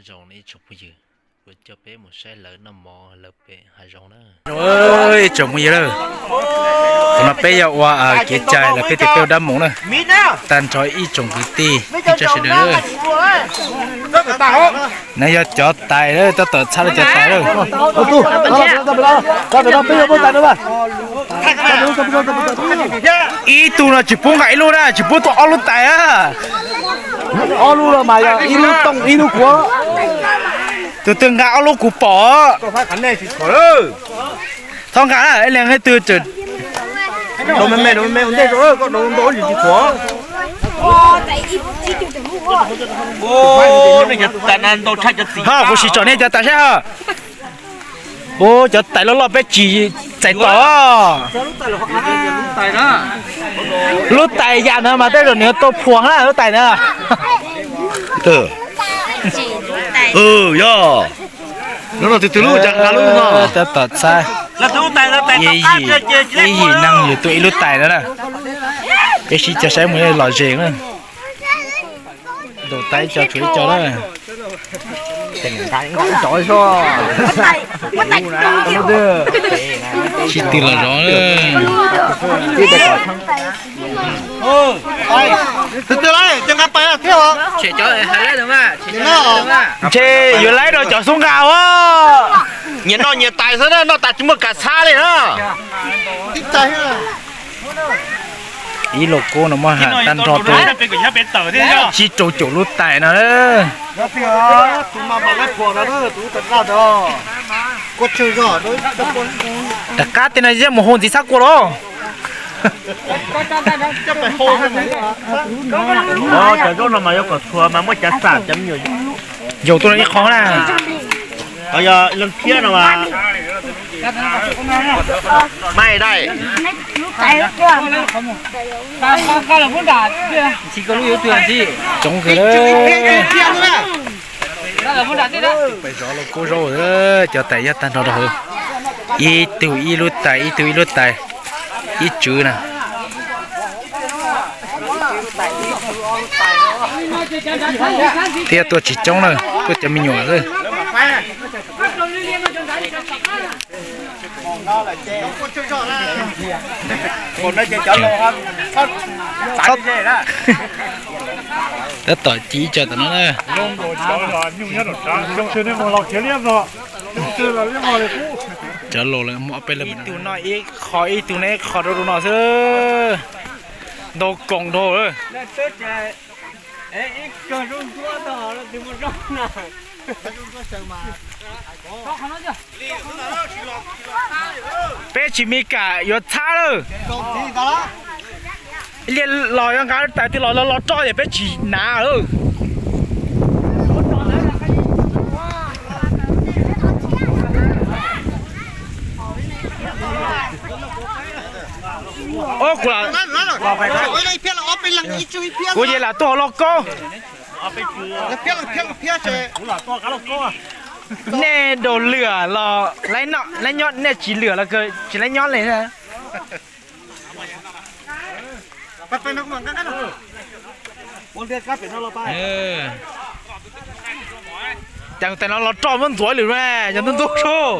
Zoo ib tsoom phooj ywg, kuv coj peb mus saib lawv noj mov lawv pem hav zoov na. Ib tsoom phooj ywg, qhov no peb yog ua kev cai los peb tias peb ua dab moos na. Tag nrho ib tsoom kwv tij tsoom sawv daws, no yog cov tais lawm, tab tom txhab lawv cov tais lawm. Ib tug no tsis pub nqa ib lub na, tsis pub tau ob lub tais na. Ob lub los mas yog ib lub tooj ib lub kuv. Tus twg nqa ob lub kuv pom. Txhob nqa, ib leeg ib tug. Ho kuv sim tsom nej cov tais saib ho. Ua cov tais loj loj peb tsis txais tos. Lub tais yam no mas tej zaum nws tau phuas na lub tais na. Yog, lub no tus twg lub, cas nqa lub no. Tab tom txhab, ib yim neeg yus tua ib lub tais no na. Peb sib cog saib mus lom zem na. Ntaus tais ib co tshuav ib co na. Sib tw los zov. Ntshe yuav laib rau cov xub nqa ua. Nyias noj nyias tais xwb na, noj tas tsis muaj kam txhab li na. Ib lo kub no muaj ham tag nrho rau tsib rau caum lub tais no. Rov qab tej no yeej mus hu ntxiv xab kua los. Cov zaub no mas yuav kom txhua mas muaj cav xam cov me nyuam yaus tuaj no ib qho na. Yog leej thiab no mas mai dai. Coob kawg. Pais zov los kub zaub, cov tais yog tag nrho rau hauv. Ib tug ib lub tais, ib tug ib lub tais, ib tswv na. Thiab tuaj tsis coob na, tuaj cov me nyuam xwb. Tab tom ci ib co tom no na. Cov laus lawm muaj ob peb leeg. Ib tug noj ib qho, ib tug noj ib qho rau rau no xwb. Ntau koom dhau lawm. Peb tsis me kam yuav txhab lawm. Ib liaj los yuav nqa tais twg los los roj ces peb tsis hnav lawm. Kuv, kuv ces lam tuaj hauv lauj kaub. Nej daus lwam los laib nyob, nej tsis lwam los tsis laib nyob li. Cas tais no los roj muab ntxuav lwm, yog ntub ntub sub.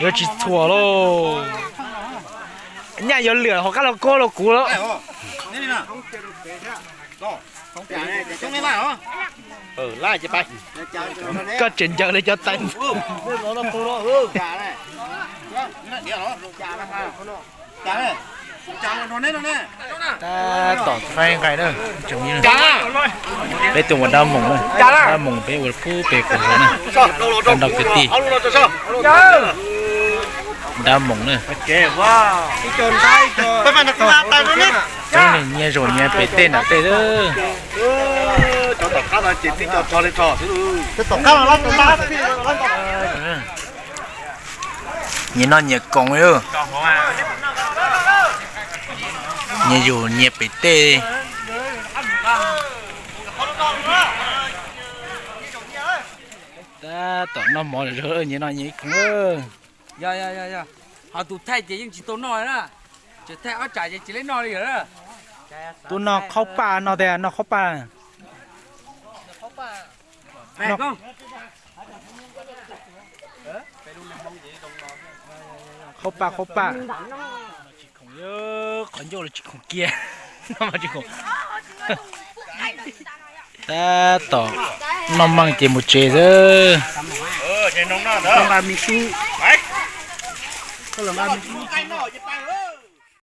Yuav tsis txhuam lauj. Nyaj yuav lwam hauv qab los kub los kuv lawm. Koj tseem ncaws li cov tais. Tab tom faib nqaij na. Peb tuaj ua dab moos na, dab moos peb ua pub pem kuv zov na. Nrog kwv tij dab moos na. Coob li nyias zaum nyias pem tej nram tej. Nyias noj nyias koom, nyias zaum nyias pem tej. Tab tom noj mov zog, nyias noj nyias ib koom. Yog, yog, yog, yog. Ho tus thaij ces yeej tsis tau noj na. Tsis thaij ob tsam ces tsis le noj li lawm. Tus no qhaub paj no tias no qhaub paj. Qhaub paj qhaub paj. Tsis khoom, qhov ncauj los tsis khoom kiag. No mas tsis khoom. Tab tom noj meej ces mus tsev xwb. Nqa me tub, koj los nqa me tub.